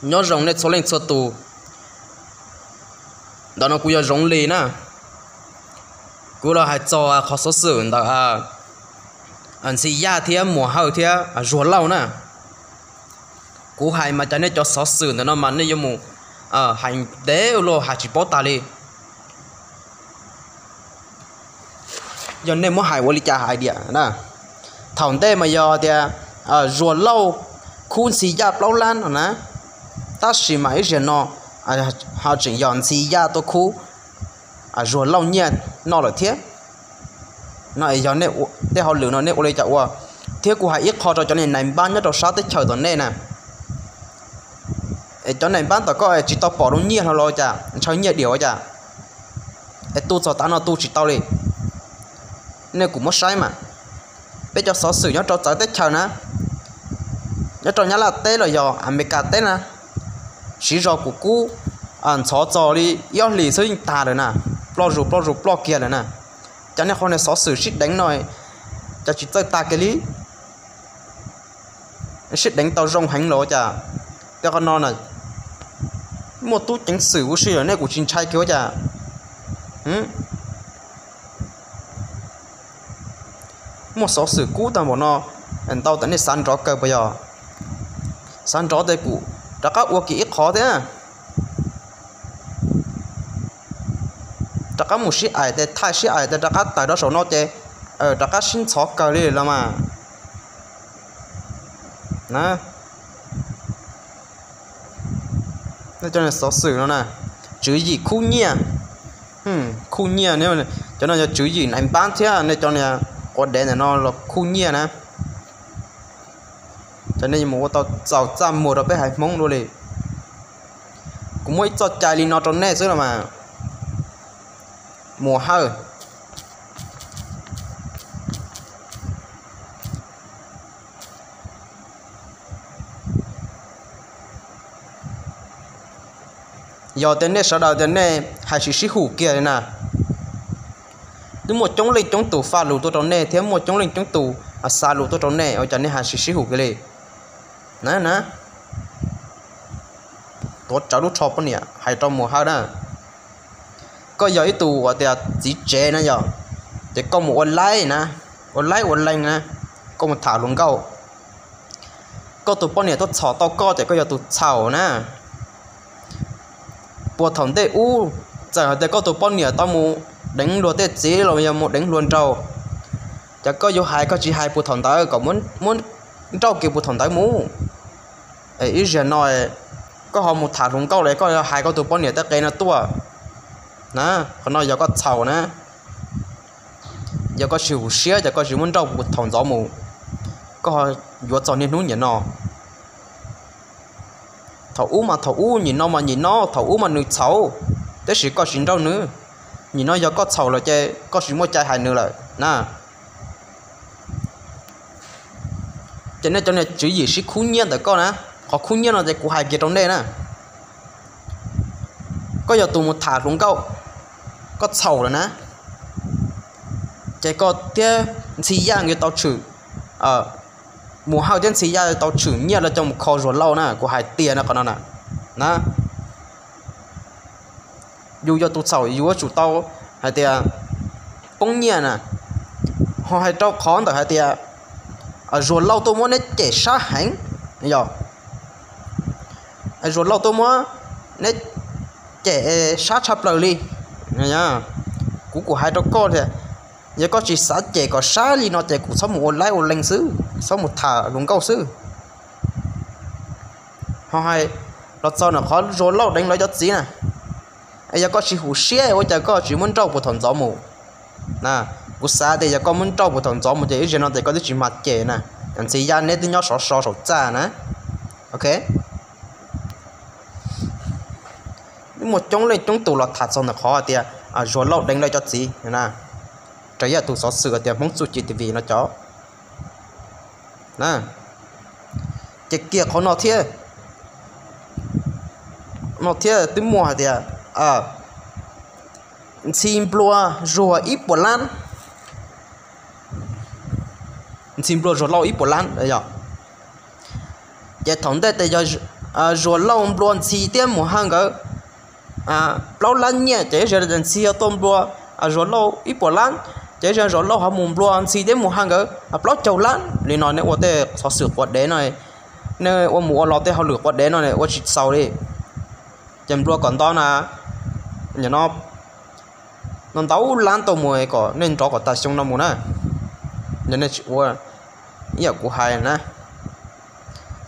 Nyob zoo nej txhua leej txhua tus. Ntawm no kuv yog Zoov Lis na. Kuv los hais txog qhov xov xwm ntawm Ntxhi Yaj thiab Muas Hawj thiab Zuag Lauj na. Kuv hais mas cas nej cov xov xwm ntawm no mas nej yuav mus hais ntev ua luaj hais tsis paub tas li. Yog nej muab hais ua li cas hais tias na, thaum ntej mas yog tias Zuag Lauj khub Ntxhi Yaj plaub lab no na, tab sis mas ib zaug no ho tseem yog Ntxhi Yaj tuaj khub Zuag Lauj nyiaj noj lawm thiab. No yog tej hauj lwm no nej ua li cas ua? Thiab kuv hais ib qho rau cov niag nais npab nyob rau sab teb chaws tom nej na. Es cov nais npab tom koj tsis tau pom rau nyiaj hlo los cas, ntshaw nyiaj diam ua cas? Es tu txog tav no tu tsis tau li. Nej kuj muab saib mas, peb cov xov xwm nyob rau txawv teb chaws na, nyob rau Nyab Laj teb los yog Amelikas teb na, siv zog kuv kub ntxhov txog li ib ob hlis xwb yeej tag lawm na, ploj zus ploj zus ploj kiag lawm na. Cas nej qhov niag xov xwm sib deev no cas tsis txawj tag kiag li? Sib deev tau zoo heev los ua cas? Tej qhov no na, muaj tub ceev xwm ua si lawm nej kuj tsis ntshai kiag ua cas? Muaj xov xwm kub tag npaum no ntau tas nej xav nrov kawg puas yog? Xav nrov tes kuj rov qab ua kiag ib qhov thiab. Rov qab mus sib aim tes thaij sib aim tes rov qab tawm rau saum no ces rov qab sib ntxhov kawg li los mas. Cov xov xwm no na, tswv yim khub nyiaj, khub nyiaj, cov no yog tswv yim nais npab thiab nej cov niag quav dev ntawm no los khub nyiaj na. Cov nej mus ua tau txaus txaj muag rau peb haiv Hmoob dua li. Kuv muaj ib txoj cai li no rau nej xwb los mas. Muas Hawj, yog tias nej sawv daws tias nej hais tsis sib hum kiag li na, twb muaj coob leej coob tus faj lus tuaj rau nej thiab muaj coob leej coob tus xa lus tuaj rau nej ua cas nej hais tsis sib hum kiag li na? Tuav rawv lub tsho poj niam hais rau Muas Hawj na, koj yog ib tug uas tias txiv tsev na yog, ces koj mus ua laib na, ua laib ua lees na, koj mus tham hluas nkauj. Koj tus poj niam tuaj txhom tau koj ces koj yog tus txhaum na. Puag thaum ntej ub, txawm hais tias koj tus poj niam tau mus deev luag tej txiv los yog mus deev luag nraug, ces koj yuav hais koj tsis hais puag thaum ntawd kom muab nrauj kiag puag thaum ntawd mus. Es ib zaug no koj ho mus tham hluas nkauj los koj hais koj tus poj niam tej qe no tuaj na, qhov no yog koj txhaum na. Yog koj tsis hum siab ces koj tsis muab nrauj puag thaum ntxov mus, koj ho yuav txog niaj hnub nim no. Thaum ub mas thaum ub, nim no mas nim no, thaum ub mas nws txhaum, tab sis koj tsis nrauj nws. Nim no yog koj txhaum lawm ces koj tsis muaj cai hais nws lawm na. Ces nej cov niag tswv yim sib khub nyiaj ntawm koj na, qhov khub nyiaj no ces kuv hais kiag rau nej na. Koj yog tus mus tham hluas nkauj, koj txhaum lawm na, ces koj thiab Ntxhi Yaj nkawd tau tshwm, Muas Hawj thiab Ntxhi Yaj tau tshwm nyiaj los coj mus kho Zuag Lauj na, kuv hais tiag no qhov no na. Yus yog tus txhaum yus yuav tsum tau hais tias poob nyiaj na. Ho hais rau qhov ntawm hais tias Zuag Lauj tuaj muab neb cem sab heev, yog Zuag Lauj tuaj muab neb cem sab tshaj plaws li. Kuv kuj hais rau koj tias, yog koj tsis xav cem kom sab li no ces kuv txhob mus ua laib ua lees xwb, txhob mus tham hluas nkauj xwb. Ho hais los txog ntawm qhov Zuag Lauj deev lawv cov txiv na, es yog koj tsis hum siab ua cas koj tsis muab nrauj puag thaum ntxov mus? Kuv xav tias yog koj muab nrauj puag thaum ntxov mus ces ib zaug no ces koj twb tsis mag cem na. Ntxhi Yaj neb twb nyob sov so saum txaj na. Ok, muaj coob leej coob tus los tham txog ntawm qhov hais tias Zuag Lauj deev lawv cov txiv na. Raws ib tus xov xwm tias Hmoob Txuj Ci T V no cov ces kiag qhov no thiab, no thiab twb muaj hais tias Ntxhi Nplua Zuag ib puas lab, Ntxhi Nplua Zuag Lauj ib puas lab yog. Ces thaum ntej tes yog Zuag Lauj nplua Ntxhi thiab Mus Hawj nkawd plaub lab nyiaj, ces ib zaug Ntxhi ho tuaj nplua Zuag Lauj ib puas lab, ces ib zaug Zuag Lauj ho mus nplua Ntxhi thiab Mus Hawj nkawd plaub caug lab li no. Nej ua tej xov xwm quav dev no, nej ua mus ua los tej hauj lwm quav dev no ua tsis txaus li. Ces nplua kom nto na, no no ntau lab tau mus kom nej nrov kom tas xyoo no mus na. Nej tsis ua ib yam kuv hais na.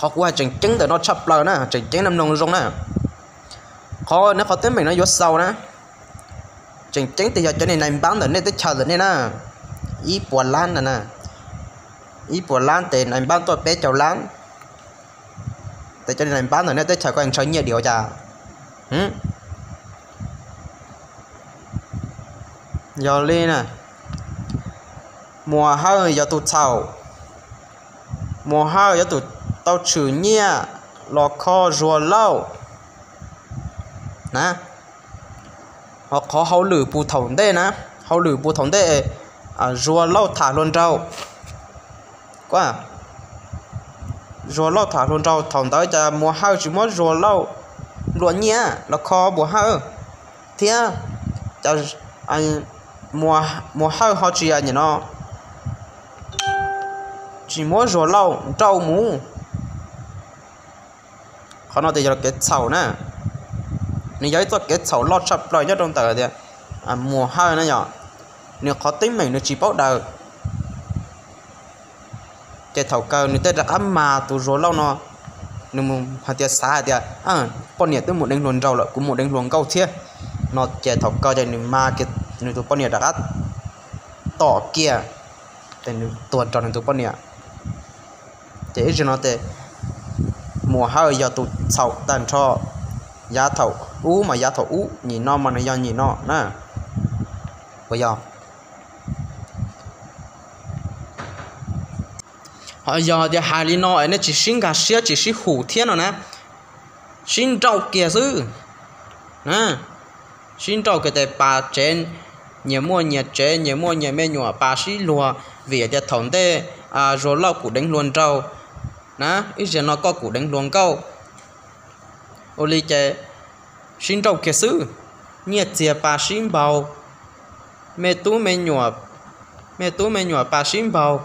Qhov kuv hais tseem ceeb ntawm no tshaj plaws na, tseem ceeb nej mloog zoo na. Qhov nej qhov teeb meem no yuav xaus na, tseem ceeb tias yog cov niag nais npab ntawm nej teb chaws ntawm nej na, ib puas lab na, ib puas lab ces nais npab tuaj peb caug lab, ces cov niag nais npab ntawm nej teb chaws koj ntshaw nyiaj diam ua cas? Yog li na, Muas Hawj yog tus txhaum, Muas Hawj yog tus tau tshwm nyiaj los kho Zuag Lauj na. Ho qhov hauj lwm puag thaum ntej na, hauv lwm puag thaum ntej, Zuag Lauj tham hluas nraug, Zuag Lauj tham hluas nraug thaum ntawd cas Muas Hawj tsis muab Zuag Lauj nplua nyiaj los kho Muas Hawj thiab? Cas Muas Hawj ho tsis nim no tsis muab Zuag Lauj nrauj mus? Qhov no tias yog kev txhaum na, nws yog ib txoj kev txhaum loj tshaj plaws nyob rau ntawm tias Muas Hawj na yog nws qhov teeb meem nws tsis paub daws. Ces thaum kawg nws tej rov qab mas tus Zuag Lauj no, nws mus hais tias xav hais tias poj niam twb mus deev hluas nraug lawm, kuv mus deev hluas nkauj thiab no, ces thaum kawg ces nws mas nws tus poj niam rov qab tom kiag, ces nws tuag nrog nws tus poj niam. Ces ib zaug no ces Muas Hawj yog tus txhaum tag nrho, yav thaum ub mas yav thaum ub, nyim no mas nws yog nyim no na. Puas yog? Ho yog tias hais li no es nej tsis sib nkag siab tsis sib hum thiab no na, sib nrauj kiag xwb. Sib nrauj kiag tes pas tsev, nyias muaj nyias tsev, nyias muaj nyias me nyuam pas sib luag vim tias thaum ntej Zuag Lauj kuj deev hluas nraug na, ib zaug no koj kuj deev hluas nkauj. Ua li ces sib nrauj kiag xwb, nyiaj txiag pas sib npaug, me tub me nyuam, me tub me nyuam pas sib npaug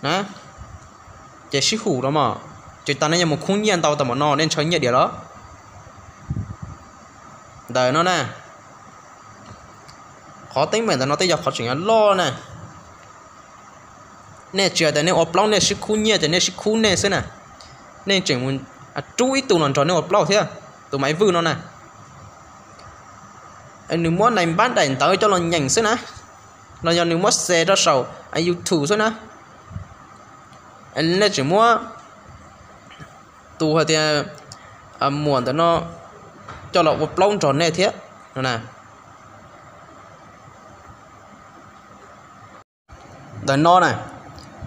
na, ces sib hum los mas, tsis tas nej yuav mus khub nyiaj ntau tas mam no nej ntshaw nyiaj diam los? Ntawm no na, qhov teeb meem ntawm no tej yog qhov tseem yuav loj na. Nej tsis hais tias nej ua plaub nej sib khub nyiaj ces nej sib khub nej xwb na, nej tseem mus rub ib tug los nrog nej ua plaub thiab, tus Maiv Vwj no na. Nws muab nais npab daim ntawv coj los nyeem xwb na, los yog nws muab xa rau saum YouTube xwb na. Nej tseem muab tus hais tias muam ntawm no coj los ua plaub nrog nej thiab no na. Ntawm no na,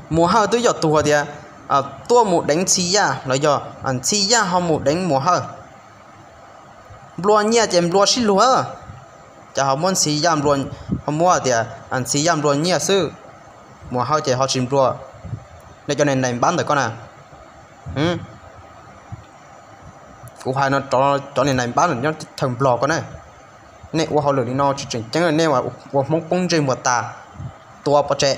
Muas Hawj twb yog tus hais tias tuaj mus deev Ntxhi Yaj los yog Ntxhi Yaj ho mus deev Muas Hawj. Nplua nyiaj ces nplua sib luag, ces ho muab Ntxhi Yaj, ho muab tias Ntxhi Yaj nplua nyiaj xwb, Muas Hawj ces ho tsis nplua. Nej cov niag nais npab ntawm koj na, kuv hais no rau cov niag nais npab nyob chaw Nplog ko na, nej ua hauj lwm li no tsis tseem ceeb, nej ua Hmoob poob ntsej muag tas, tua pov tseg.